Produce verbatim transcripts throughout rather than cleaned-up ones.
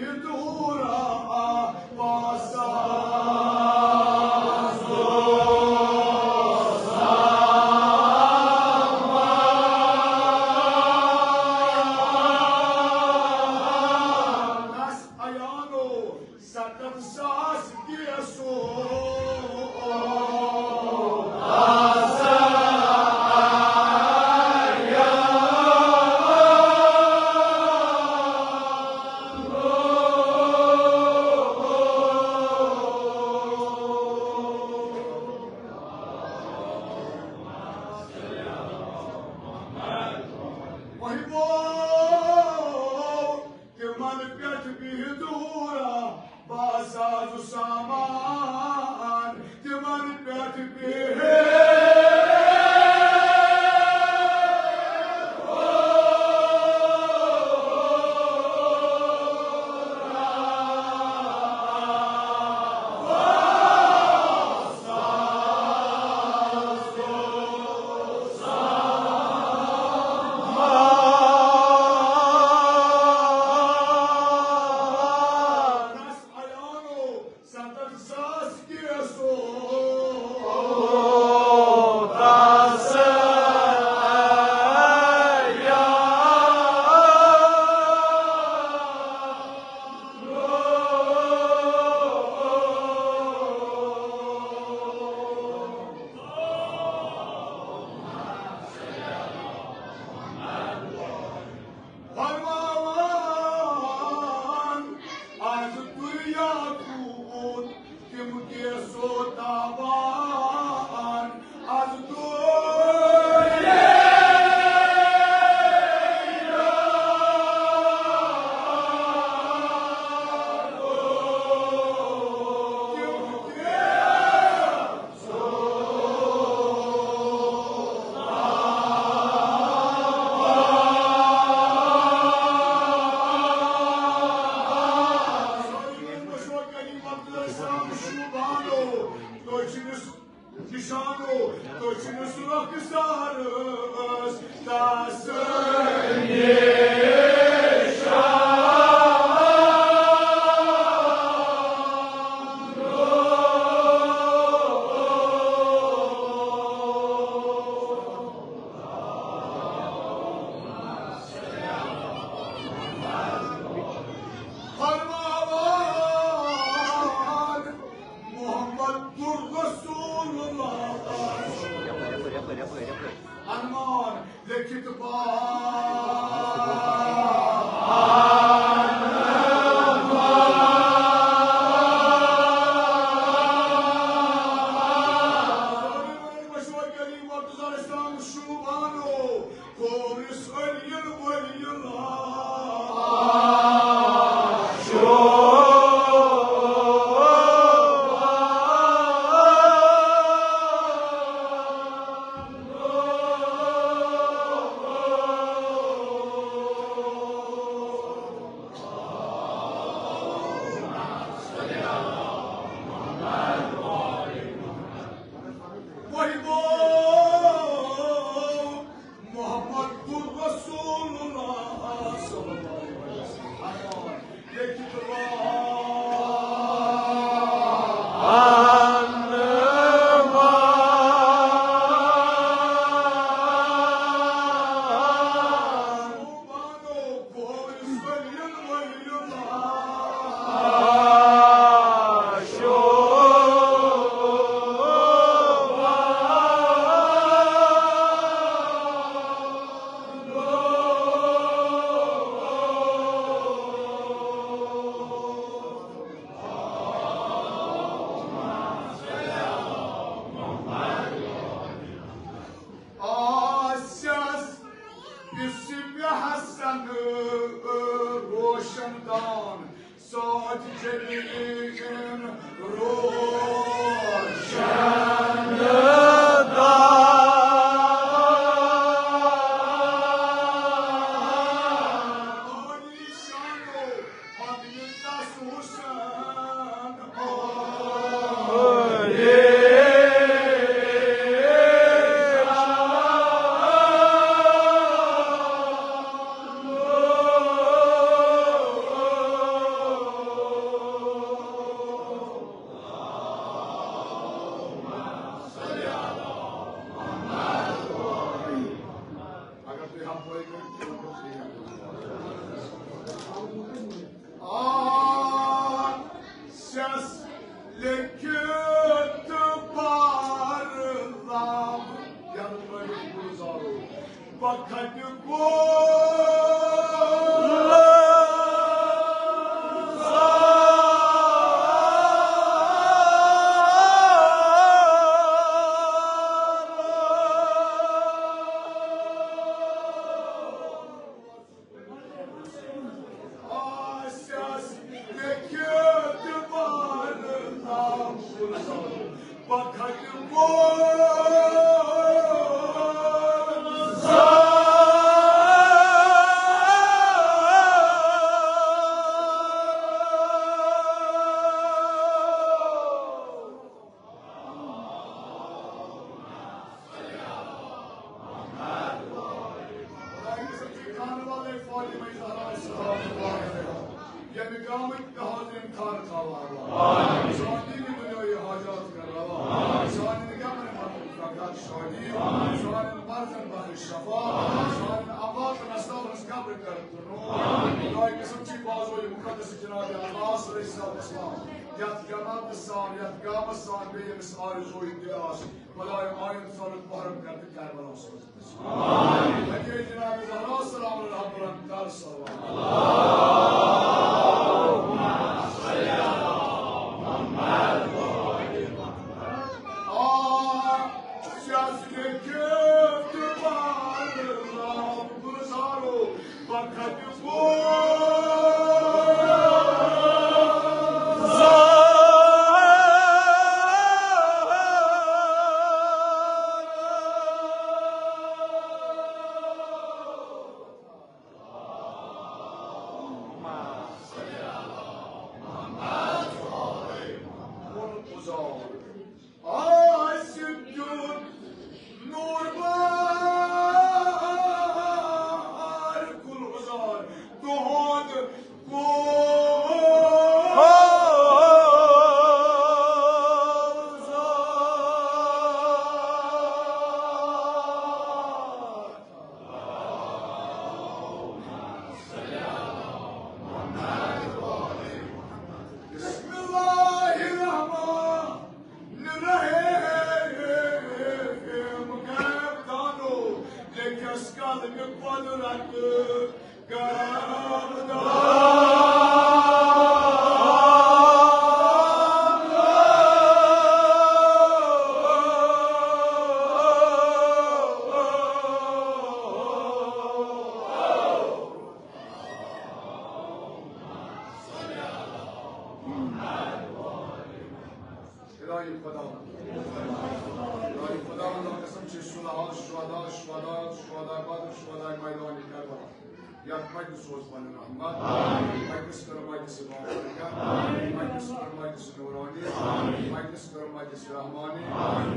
دوٗرا پاسا۔ عیانو ستتھ ساس گیسو۔ وہمو تِمن پٮ۪ٹھ بِہِتھ ہوٗرا، بہٕ ساز و سامان تِمن پٮ۪ٹھ بِہِتھ۔ فرماوان از دُنیا کوٗت تِم گیسو تاوان۔ از دُنیا کوٗت تِم گیسو نِشانو، تُہۍ چھِو نہٕ سُہ رۄخسارس تس نِشان۔ فرماوان محمد رسول اللہ۔ عنوان لیکھِتھ بان۔ مشور کٔرِو مرتضی اسلام شوبانو۔ کورس علی ولی اللہ۔ وہی گوٚو محمد رسول اللہ صلی اللہ علیہ وسلم۔ آسیس بسم حسن روشن دان۔ ساتھ جلیل روشن دان۔ عالی شانو حضرت حسین۔ ییٚمہِ گامٕکۍ تہٕ حاضریٖن خانہٕ خانوار، سانہِ دِنی دُنیاوی حاجات کر روا، سانٮ۪ن قبرن منٛز کر شادی، سانٮ۪ن مرضن بخش شفا، سانٮ۪ن امواتن اصحابن ہٕنٛز قبر کر پُرنور۔ خداے قسم چھی بازوی مقدس جناب عباس علیہ السلام، یتھ جماعتس سان، یتھ گامس سان، بیٚیہِ ییٚمِس آرزوٗ تہِ آسہِ، خداے آیُن سالُک محرم کر تہٕ کربلا سوز۔ آسہِ دیُن نوٗر بار گُلزار تُہُنٛد گُلزار۔ بسم اللہ الرحمن الرحیم۔ غیب دانو لیکھس قلمِ قدرت کرم دار۔ الہی خدا، الہی خدا، اللہ قسم چھ شہداء، شہداء، شہداء، شہداء بدر، شہداء میدان کربلا۔ یتھ مجلس سوز پنن رحمت، مجلس کر مجلس مغفرت، مجلس کر مجلس نورانی، مجلس کر مجلس رحمانی۔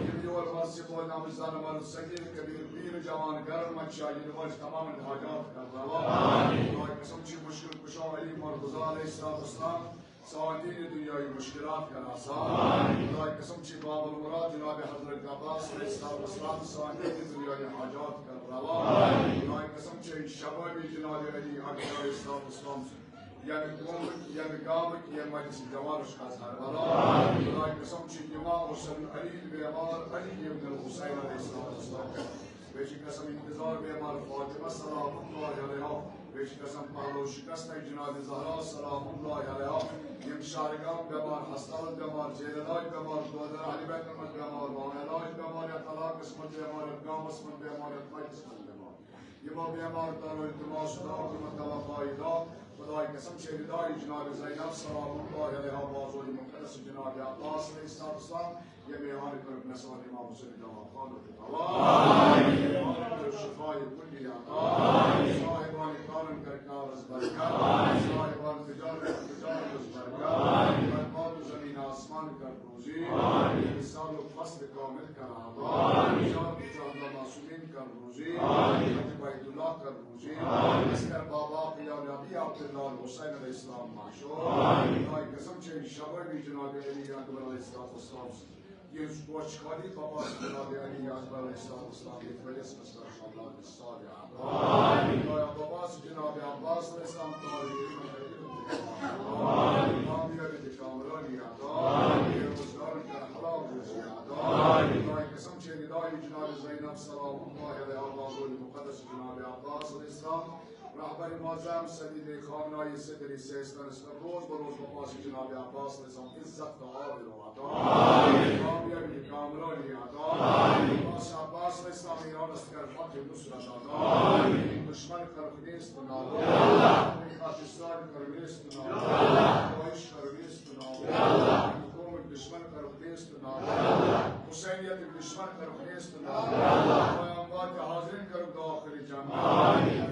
یم یور مرض سے بول نام زن مرض صغیر کبیر پیر جوان گرن مچا یونیورس تمام حاجات کر روا۔ اللہ قسم چھ مشکل کشا علی مرتضی علیہ الصلوۃ والسلام۔ سواتین دنیای مشکلات کر آسان۔ خدای قسم چھ باب المراد جناب حضرت عباس علیہ الصلوۃ والسلام سواتین دنیای حاجات کر روا۔ خدای قسم چھ شبابی جناب علی اکبر علیہ الصلوۃ والسلام یعنی قوم، یعنی گام، یعنی مجلس جوانش کا سر والا۔ خدای قسم چھ امام حسین علی بیمار علی ابن الحسین علیہ الصلوۃ والسلام۔ بیٚیہِ چھِ قسم انتظار بیمار فاطمہ سلام اللہ علیہا۔ بیٚیہِ چھِ قسم پہلو شکست جناب زہرا سلام اللہ علیہا۔ یِم شہرگام بیمار، ہستالس بیمار، جیل علاج بیمار، دودر اہل بیتن منٛز بیمار، لاعلاج بیمار، یتھ علاقس منٛز بیمار، یتھ گامس منٛز بیمار، یتھ مجلس منٛز بیمار۔ یِمو بیمار دارو التماس دعا کوٚرمُت دوا پایہِ دعا۔ خدای قسم چھے ردائی جناب زینب سلام اللہ علیہا بازوی مقدس جناب عباس علیہ السلام۔ ییٚمہِ آرِ کٔرٕکھ مےٚ سوال امام حسین دوا خانُک دوا۔ شفای کُلی عطا۔ صاحبان کارن کر کارس برکت۔ صاحبان تجارت تجارتس برکت۔ برباد زمین آسمان کر روزی۔ سالُک فصل کامل کر آباد۔ چاندہ معصومین کر روزی۔ حج بیت اللہ کر روزی۔ عسکر بابا پیار نبی عبداللہ حسین علیہ السلام ماشور۔ خدای قسم چھے شبابی جناب علی اکبر علیہ السلام۔ یُس کوچ خالی بابا جناب علی اکبر علیہ السلام اسلام کے پہلے سمجھتا شاملان صالح۔ بابا جناب عباس علیہ السلام تعالی کامیابی کامرانی عطا۔ روزگار کا حلال روزی عطا۔ خدای قسم چھ ندای جناب زینب سلام اللہ علیہ آواز مقدس جناب عباس علیہ السلام۔ رهبر معظم سدید خامنه‌ای صدری سیستان است روز به روز با پاس جناب عباس نظام عزت و آبرو عطا. کامیابی کامرانی عطا. پاس عباس نظام ایران است کر فتح نصرت عطا. دشمن کر نیست نابود. پاکستان کر نیست نابود. داعش کر نیست نابود. قوم دشمن کر نیست نابود. حسینیت دشمن کرو نیست نابود۔ اموات حاضرین کرو داخل جنت۔ آمین۔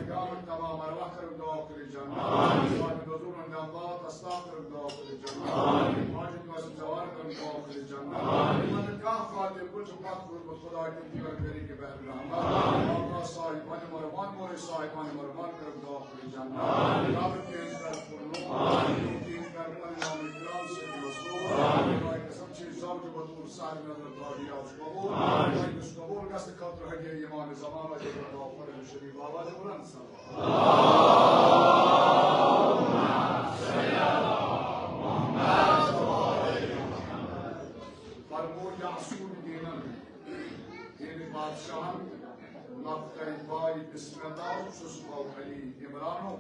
تمام ارواح کرو داخل جنت۔ آمین۔ صاحب حضور اموات اصحاب کرو داخل جنت۔ آمین۔ حاجت واسم جوار کرو داخل جنت۔ آمین۔ من کہف فاتح کل چھ پاک روزمت خدا کے دیگر کری کے بحر رحمت۔ آقا صاحبان مروان، مور صاحبان مروان کرو داخل جنت۔ آمین۔ قبر تیز کر پر نور۔ آمین۔ تیز کر پر نام اکرام سے مصروف۔ آمین۔ خدای قسم چھ زوج بطور سہر نظر تاجی آج قبول۔ آمین۔ قبول گست خاطر حجی امام زمان اجر اللہ فرح شریف آواز بلند سلام۔ فرمو یا اصول دینن، دین بادشاہن، نفت کرِ پای بسم اللہ، چھس بو علی عمرانو،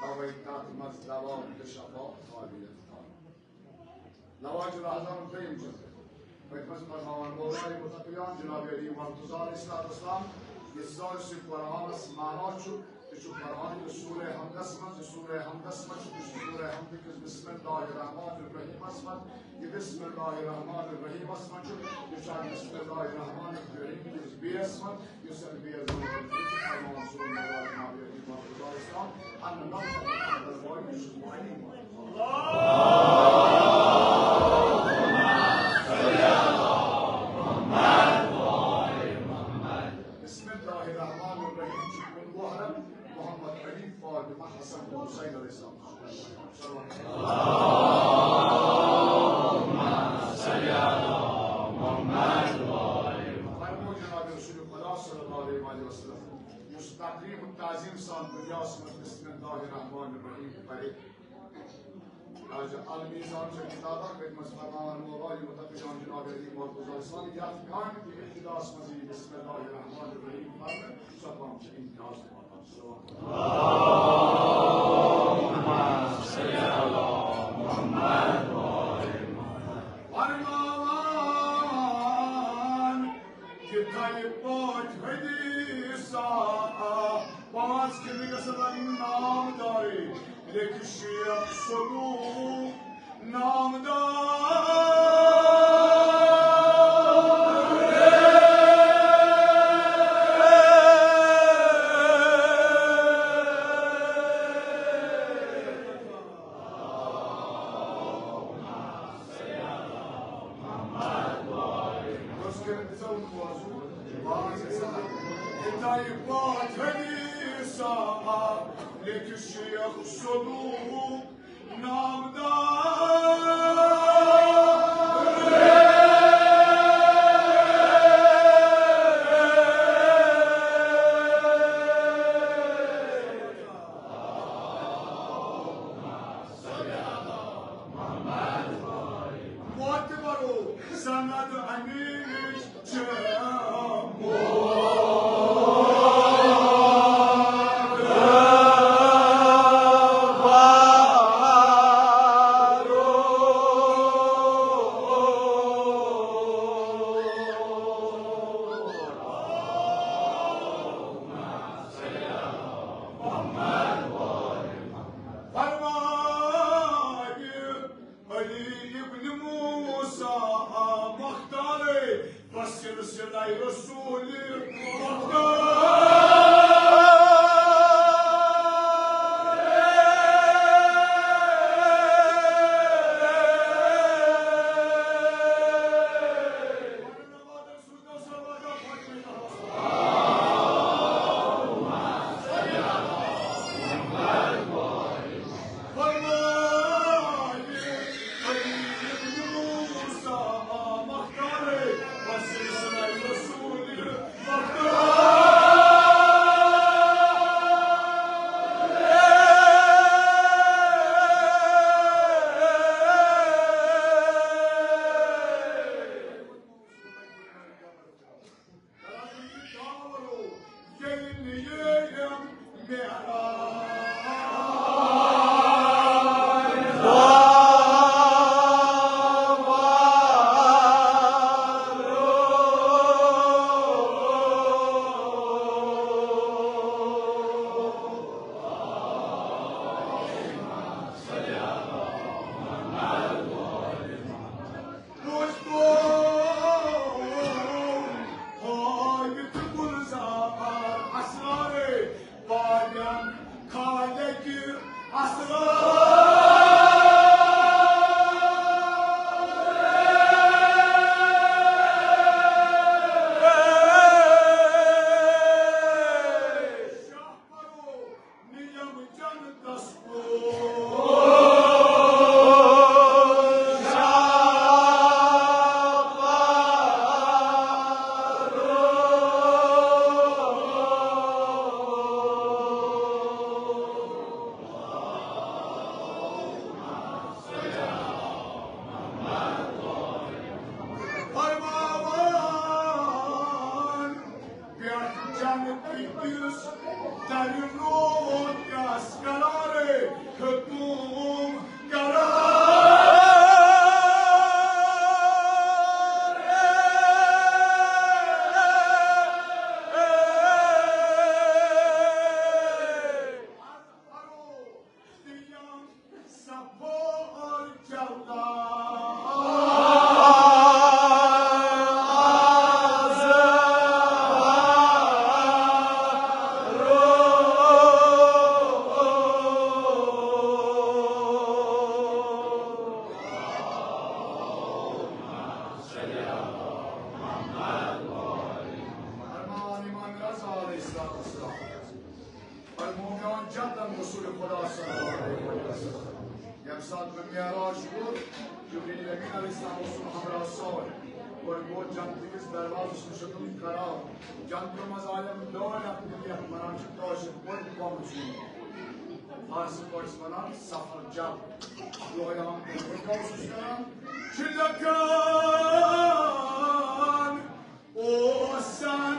توے تتھ منز دوا تہ شفا خالیت خان۔ نواز العظم دویم جلد۔ پٔتمِس فرماوان مولای متقیان جناب علی مرتضی علیہ الصلوۃ والسلام، یہِ سٲرسٕے قرآنس معنا چھُ، یہِ چھُ قرآن کِس سورہ حمدس منٛز، یہِ سورہ حمدس منٛز چھُ، یہِ چھُ سورہ حمد کِس بسم اللہ الرحمن الرحیمس منٛز، یہِ بسم اللہ الرحمن الرحیمس منٛز چھُ، یہِ چھُ بسم اللہ الرحمن الرحیم کِس بیس منٛز، یُس اَمہِ بیس منٛز چھُ، فرمان سون مولای جناب علی مرتضی علیہ السلام، ان نفس الرحمن الرحیم، یہِ چھُ علی مرتضی۔ بسم اللہ الرحمن الرحیم چھُ کُنوُہ حرف محمد علی فاطمہ حسن حسین علیہ السلام۔ فرمو جناب رسول خدا صلی اللہ علیہ وآلہ وسلم، یُس تقریب و تعظیم سان دنیاہس منٛز بسم اللہ الرحمن الرحیم پرِ، آج المیزان چھِ کتابہ، یتھ منٛز فرمان مولا، یہِ متقی جان جناب علی مرتضی علیہ السلام، یتھ کامہِ تہِ ابتداہس منٛز یی بسم اللہ الرحمن الرحیم پرنہٕ، سۄ کٲم چھِ امتیاز واتان۔ صلوات۔ فرماوان، یِتھے پٲٹھۍ حدیثہ پانٛژھ کِلوٗ گژھن نام دارٕے۔ لیکن شیخ صدوق نامدار۔ لیکن شیخ صدوق نامدار۔ معتبرو سند امینچ چھ فرمائے علی ابن موسیٰ مختارے، بس سلسلہ رسول مختار۔ ییٚمہِ ساتہٕ بہٕ معراج کوٚر، جبریل امین علیہ السلام اوسُم ہمراہ سۭتۍ۔ گۄڈٕ گوٚو جنتہٕ کِس دروازس نِش ہیوٚتُم قرار۔ جنتہٕ منٛز آیم ڈٲلۍ اکھ تہٕ یتھ ونان چھِ کٲشِر پٲٹھۍ کۄم چھُ۔ فارسی پٲٹھۍ چھِ ونان سفر جب۔ یِہوٚے عام پٲٹھۍ کیٛاہ اوسُس کران؟ چھِ لیکھان اوسن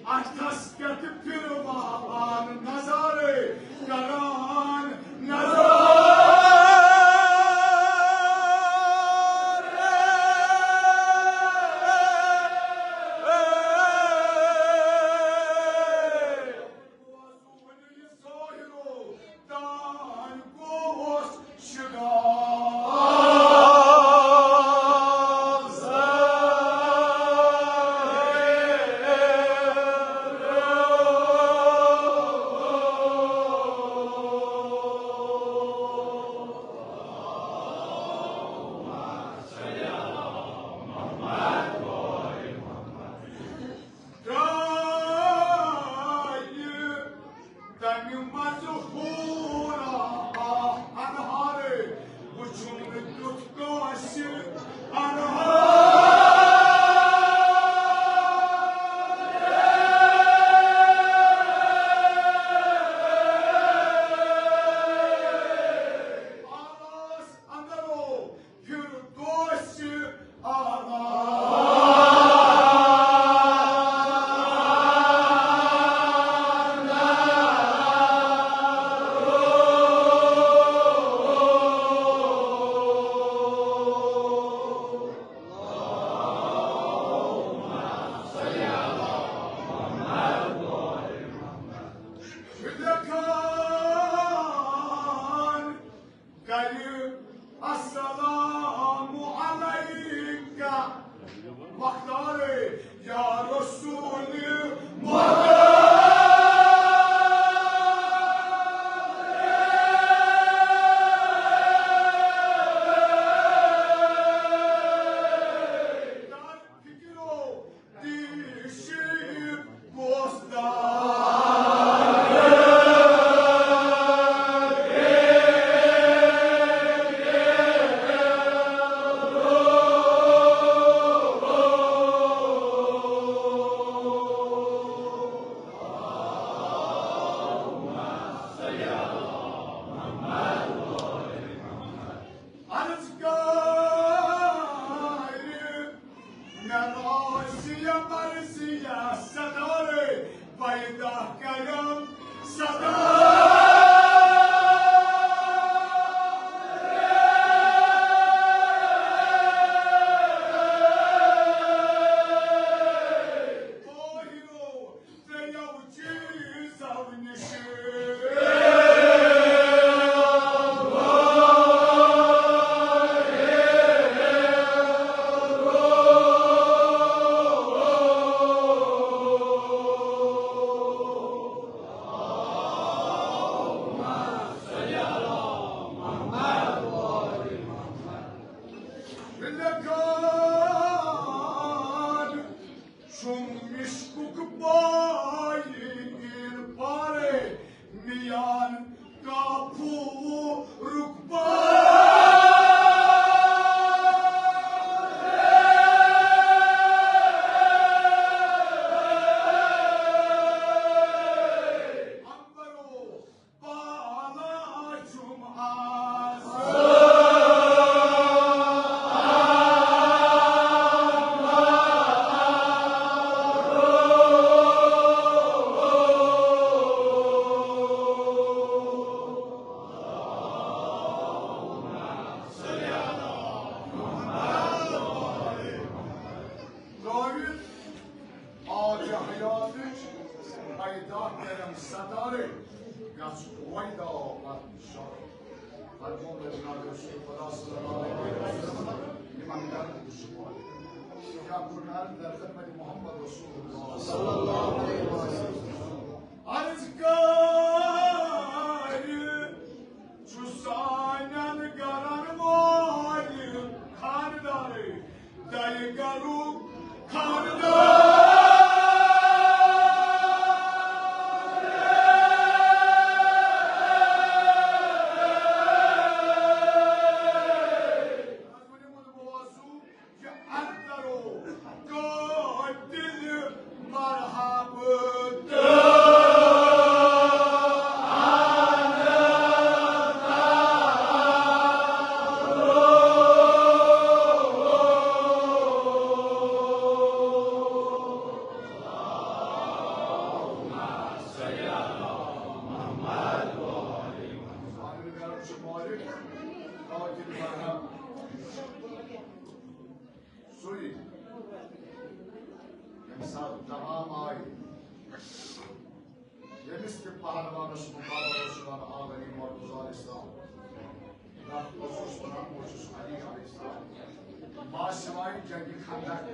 اَتھس کٮ۪تھ پھِروان نظرے کران نظرے۔ تَمہِ منٛزٕ حورا اکھ انہارے، وُچھُم نہٕ تیُتھ کٲنٛسہِ انہارے۔ آس اندرو فردوس اعلیٰ۔ کرِ السلام علیک مختار یا رسول مختار۔ عرض کارِ مےٚ روزِ یہِ مرضی ستارے، پیدا کرم ستارے۔ طاہرو، ترٛیٚیو چیٖزو نِش۔ چھُم مِشکُک پاییٖن پارے، میان کافورُک پارے۔ عنبرو، پالا چھُم آز۔ ترٲوِتھ آب حیاتٕچ پیدا کرن ستارے، گژھ وۄنۍ دعا پتہٕ شاہ۔ فرموو جناب رسول خدا صلی اللہ علیہ وسلم، یِمن گرن تہٕ شُکر۔ کیٛاہ کوٚر عرض در خدمت محمد رسول اللہ صلی اللہ علیہ وسلم۔ عرض کر چھُ سانٮ۪ن گرن وٲلۍ خاندارٕے، تۄہہِ گرُک خاندار۔ سُے، ییٚمہِ ساتہٕ تمام آیہِ، ییٚمِس تہِ پہلوانس مُقابلہٕ اوس یِوان، عالمی مرتضیٰ علیہ السلام، تَتھ اوسُس وَنان، بہٕ چھُس علی علیہ السلام۔ ما سوائے جنگِ خندق،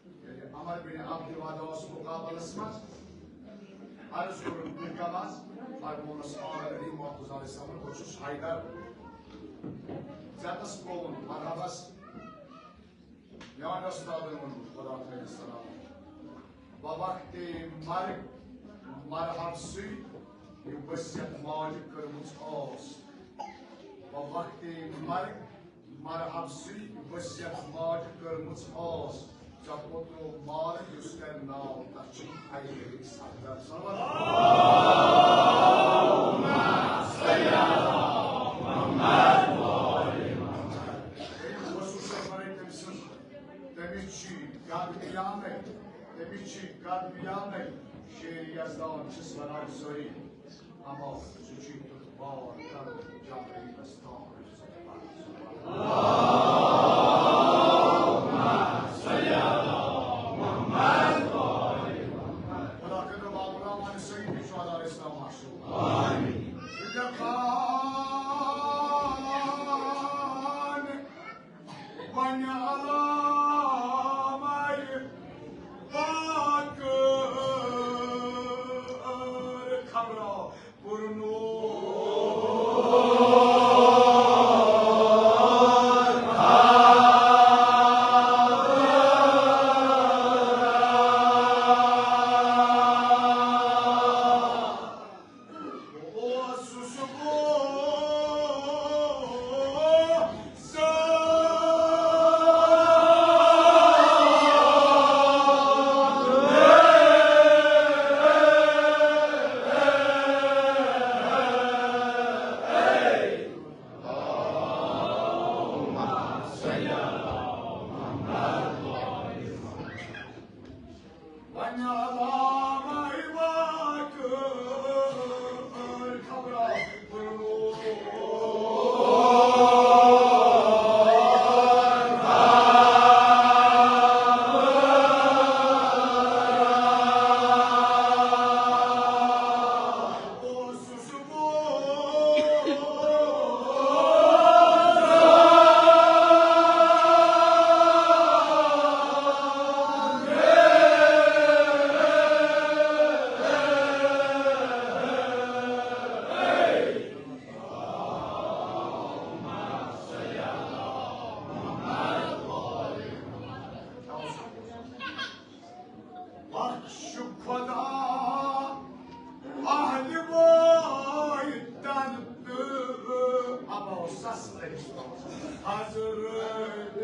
ییٚلہِ عمر بن عبد ودا اوس مُقابلس منٛز، عرض کوٚرُن، "تُہۍ کم از؟" فرموونس، "آ، علی مرتضیٰ علیہ السلام، بہٕ چھُس حیدر۔" ژٮ۪تس پوٚوُن مرحبس، میانہِ استادن ووٚنمُت، خدا تھٲیِن سلامت، "بوقتِ مرگ مرحب سُے، یہِ وصیت ماجہِ کٔرمٕژ ٲس۔ بوقتِ مرگ مرحب سُے، وصیت ماجہِ کٔرمٕژ ٲس۔ ژےٚ پوٚترو مال یُس تۄہہِ ناو تَتھ چھُ حیدرِ صفدر۔" صلوات۔ تٔمۍ اوس سُہ سفرے تٔمۍ سٕنٛز، تٔمِس چھِ قدمیانَے، تٔمِس چھِ قدمیانَے شیر یزدان چھِس وَنان سٲری۔ اما سُہ چھُ تیُتھ بار کرُن جبرائیلس تام۔ خدا کٔرِنو باب الرحمن سعیدی شہداء اسلام معصوم۔ آمین۔ وۄنۍ علامَے پاک خبرا پُرنوٗر۔ بخش خدا اہل بٲے تن تہٕ ابو سس لٔگۍ حضرت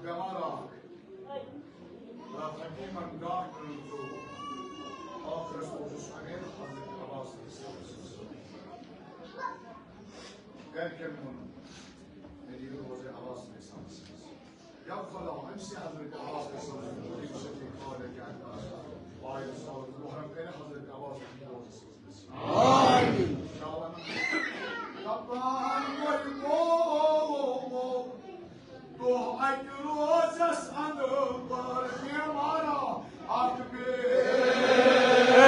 بیمار اکھ، راتھ حکیمن ڈاکٹرن کوٚر، ٲخرس اوسُس امیر حضرت عباس علیہ السلام سٕنٛز۔ گرِکٮ۪ن ووٚن، مےٚ دِیِو روزے عباس علیہ السلام سٕنٛز۔ یا خدا، أمۍ سٕے حضرت عباس علیہ السلام سٕنٛز، أمۍ سٕے کالہِ کیٛاہ کیٛاہ آسہِ، آیہِ سال محرم کَرِ حضرت عباس علیہ السلام سٕنٛز۔ آمین۔ دَپان وۄنۍ گوٚو دۄہ اَکہِ روزَس اَندَر بیمارا اَکھ بیمارا۔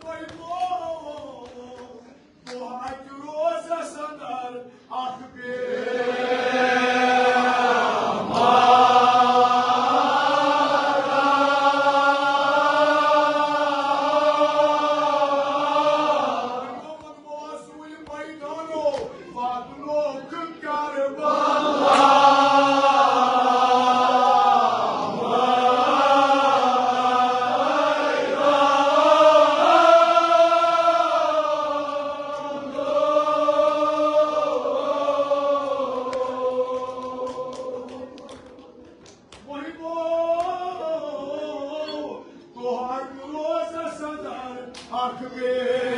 وۄنۍ گوٚو دۄہ اَکہِ روزَس اَندَر اَکھ بیمار۔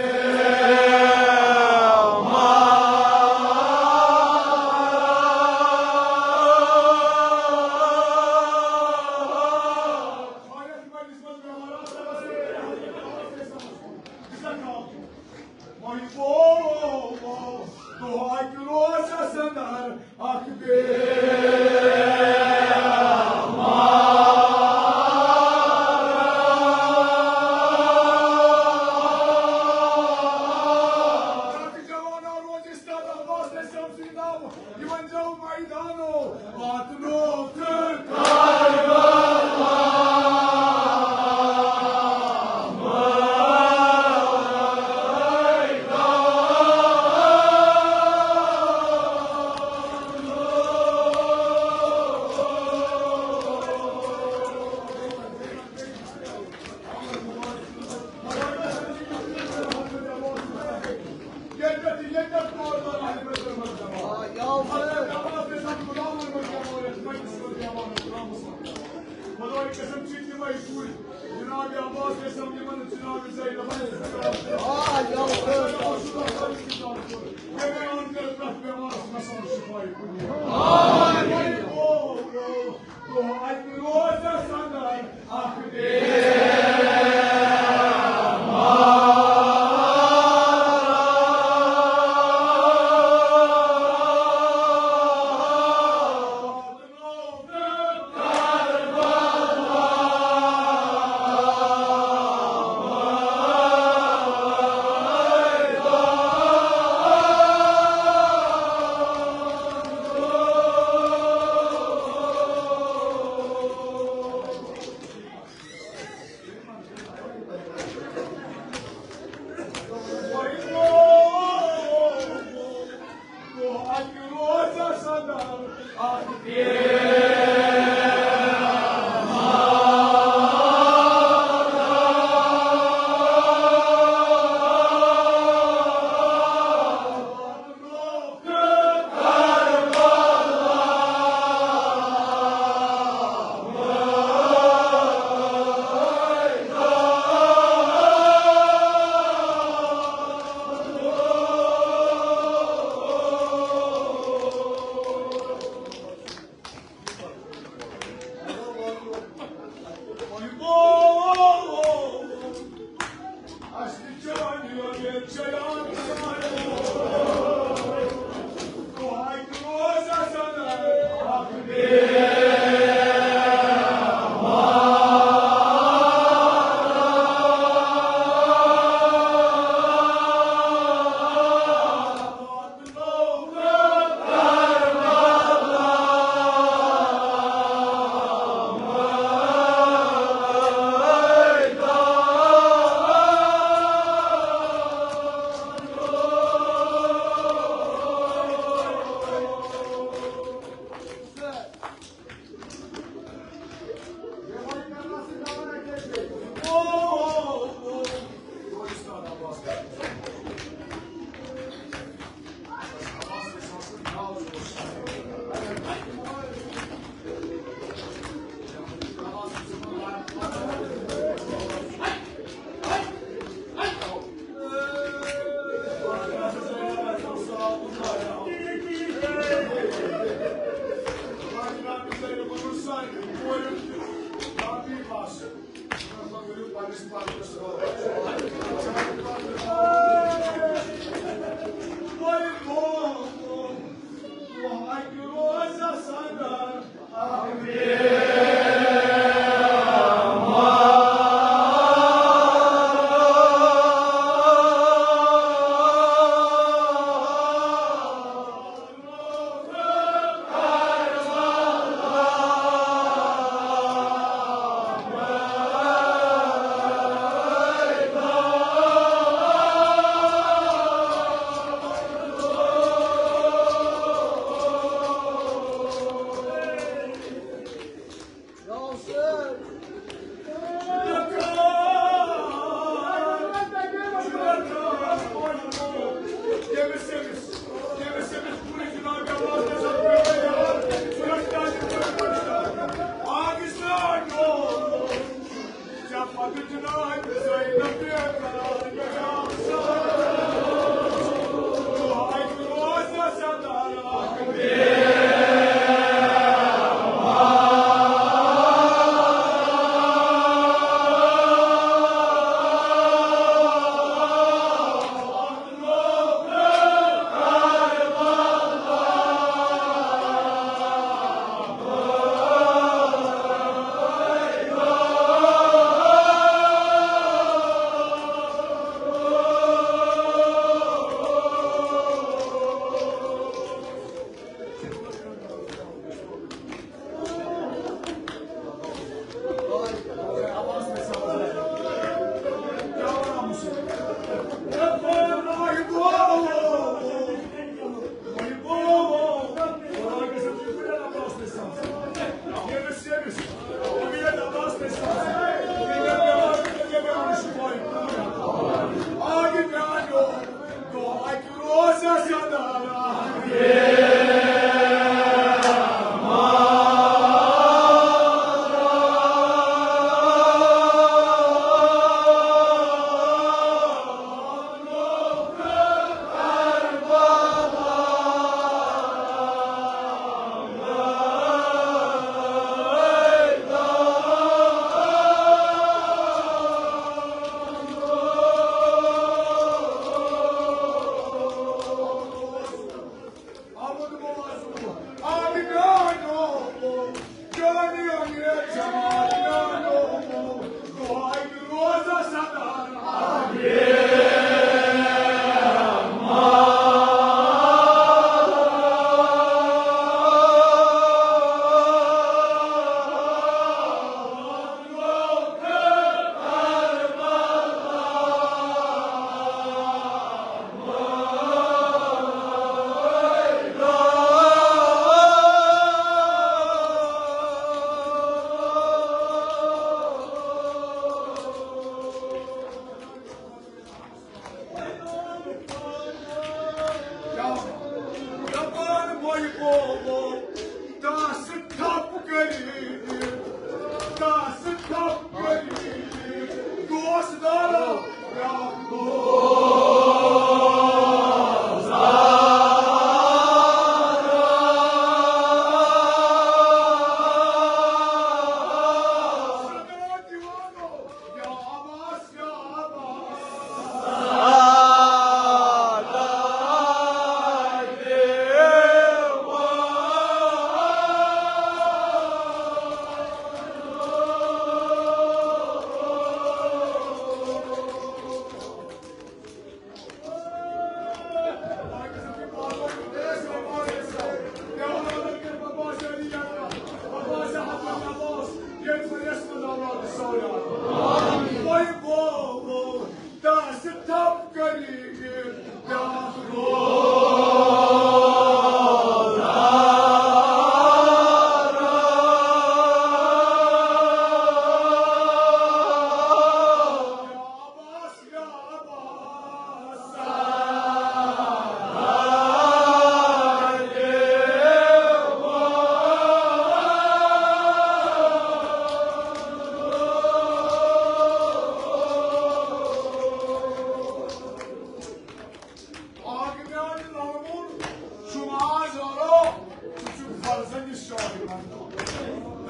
جوانا روز استاد عباس علیہ السلام سٕنٛدِ ناوٕ۔ یِمن جو میدانو واتنو تہٕ کربلا۔ خداے قسم چھِ تِمے کُلۍ، جناب عباس قسم یِمن جناب زینب۔ ییٚمہِ اَنٛدر پرٛٮ۪تھ بٮ۪مارس گژھان شِفاے کُلہِ۔ آمین۔ او، او، او، اَتہِ روزس اَنٛدر اَکھ بیمار۔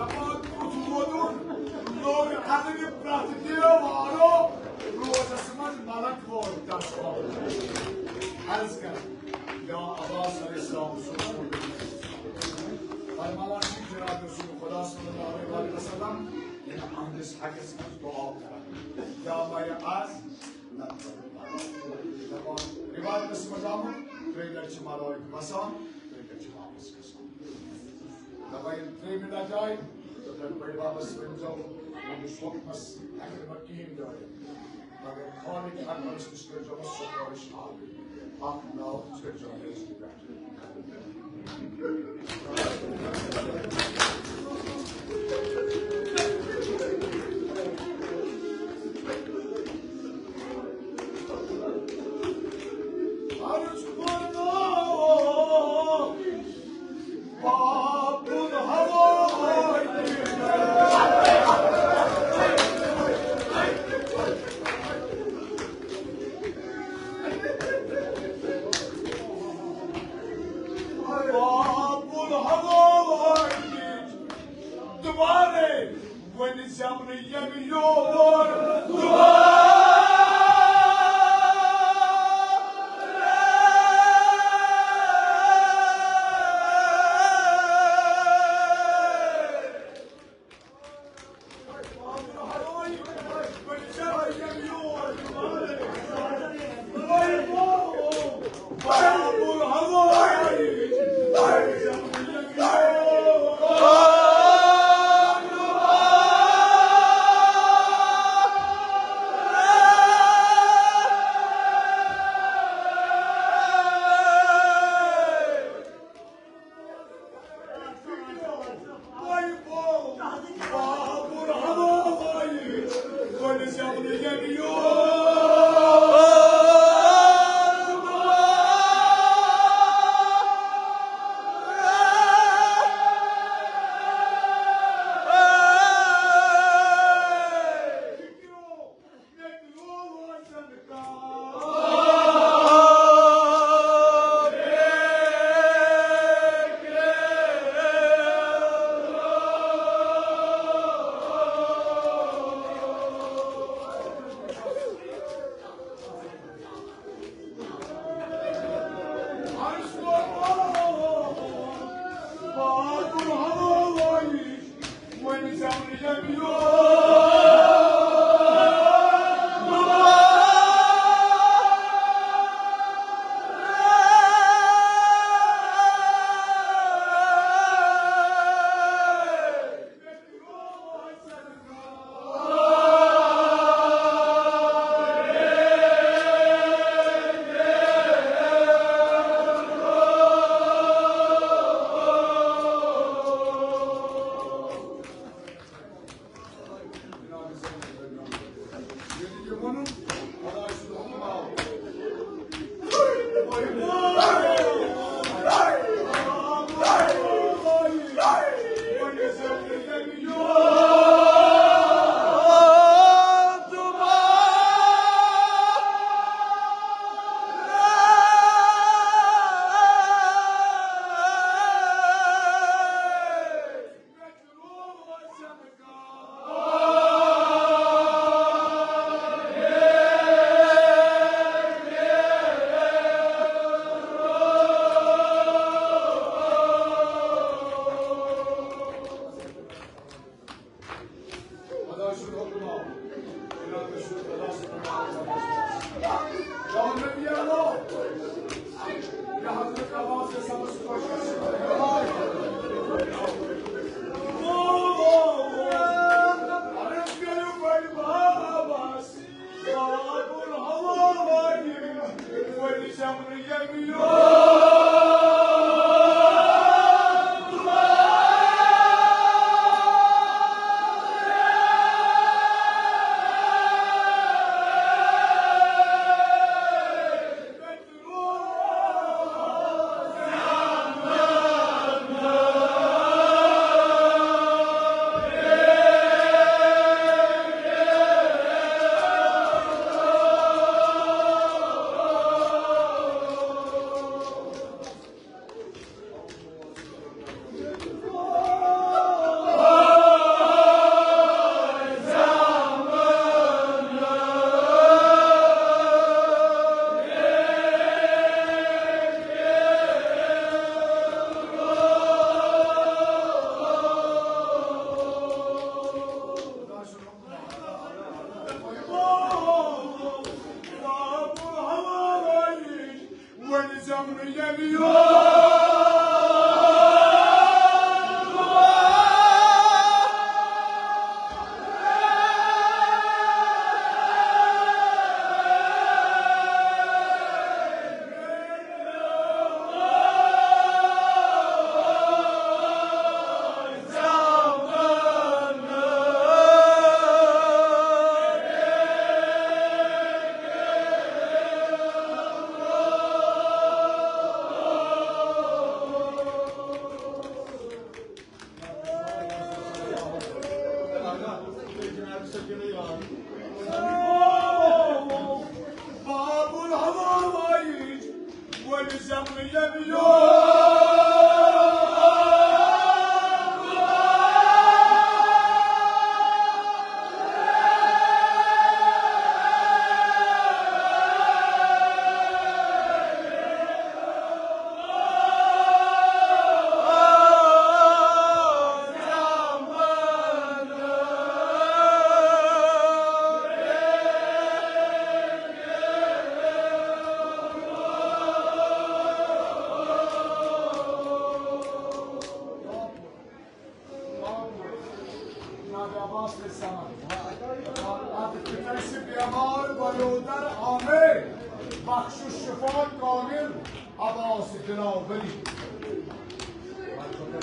دپان کُس ووتُن، لوٚگ اَننہِ پرٛٮ۪تھ دیوارو روزس منٛز ملک ووت دس وقت۔ عرض کر، یا عباس علیہ السلام سُنٛد فرماوان چھِ جناب رسول خدا صلی اللہ علیہ وسلم، ییٚلہِ اہندِس حقس منٛز دعا کران، یا مایہ از، نہ دپان، روایتس منٛز آمُت، ترٛیٚیہِ لٹہِ چھِ ملائک وسان، ترٛیٚیہِ لٹہِ چھِ واپس گژھان۔ دپان ییٚلہِ ترٛیٚیِمہِ لٹہِ آیہِ، تہٕ تیٚلہِ بٔڑۍ ببس ؤنۍزیو، تُہٕنٛدِس حُکمس ہٮ۪کہٕ نہٕ بہٕ کِہیٖنۍ ڈٲلِتھ، مگر خالق اکبرس نِش کٔرۍزیو مےٚ سفارش اکھ، اکھ ناو ژھٕنۍزیو مےٚ أزکہِ پٮ۪ٹھ۔ عرض کرو، باب الہوائج۔ باب الہوائج۔ دوبارے وۄنۍ زٮ۪ونہٕ ییٚمہِ یور دوبارٕ۔ باب الحوائج والزمن يبيض. نبی عباس علیہ السلام۔ اَتھ کِتھۍ چھِ بیمار برودر عامر بخش شفا کامل عباس دلاوری۔ یِہوٚے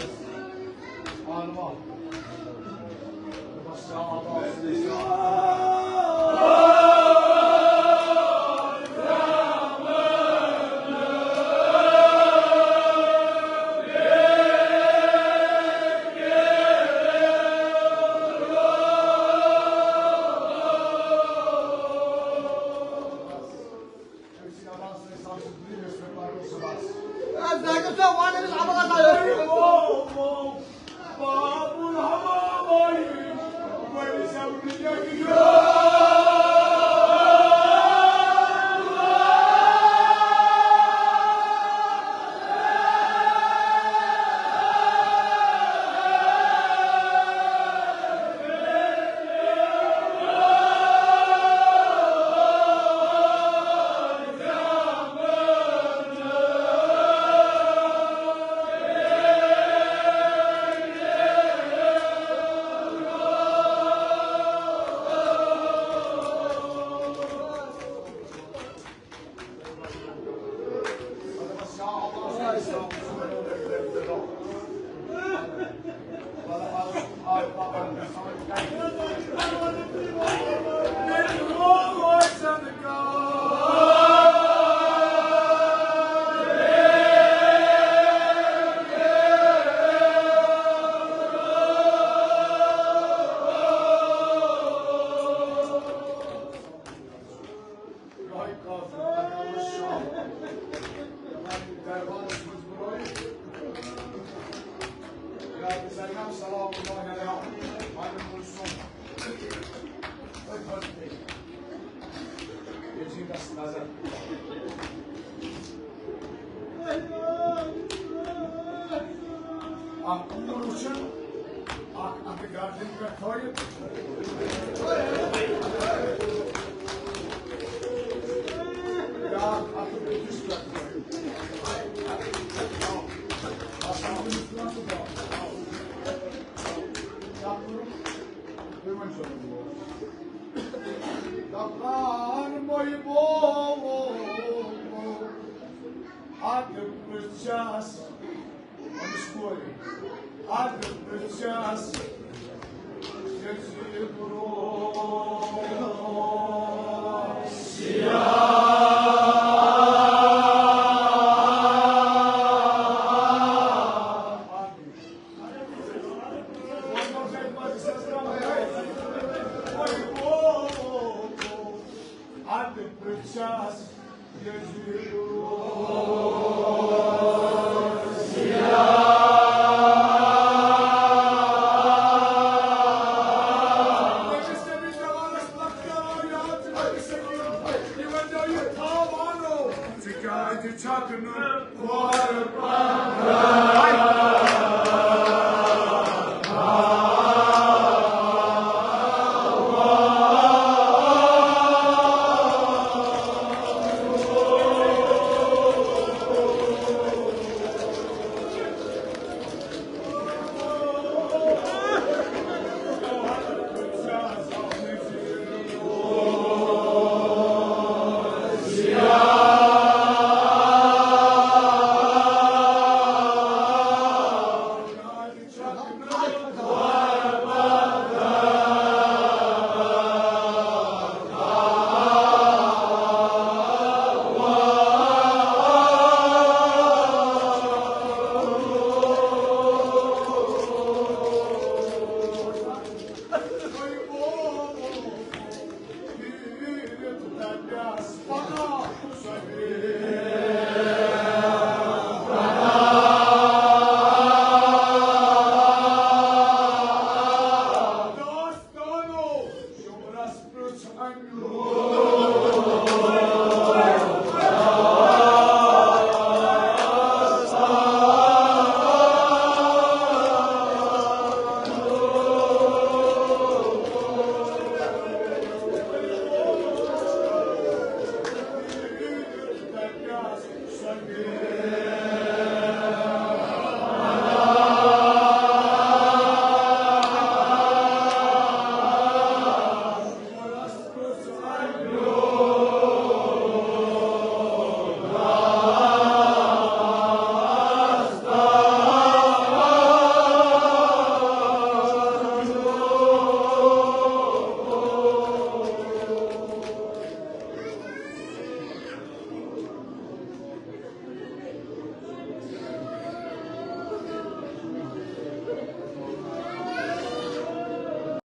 کٲفی، دربارس منٛز بُلٲوِتھ۔ حضرت زینب سلام اللہ علیہا، پنُن سُنٛد۔ أتھۍ منٛز پیٚیہِ یزیدس نظر۔ اکھ کوٗر وٕچھُن، اکھ اَتھٕ گردنہِ پٮ۪ٹھ تھٲوِتھ۔ بیٛاکھ اَتھٕ بُتھِس پٮ۪ٹھ تھٲوِتھ۔ کیٛاہ کوٚرُکھ؟ تُہۍ ؤنۍ تو۔ دپان محبوب، اَدٕ پرٛژھس أمِس کورِ، اَدٕ پرٛژھس، ییٚلہِ زِ برونٛہہ اَدٕ پرٛژھس، ییٚلہِ زِ برونٛہہ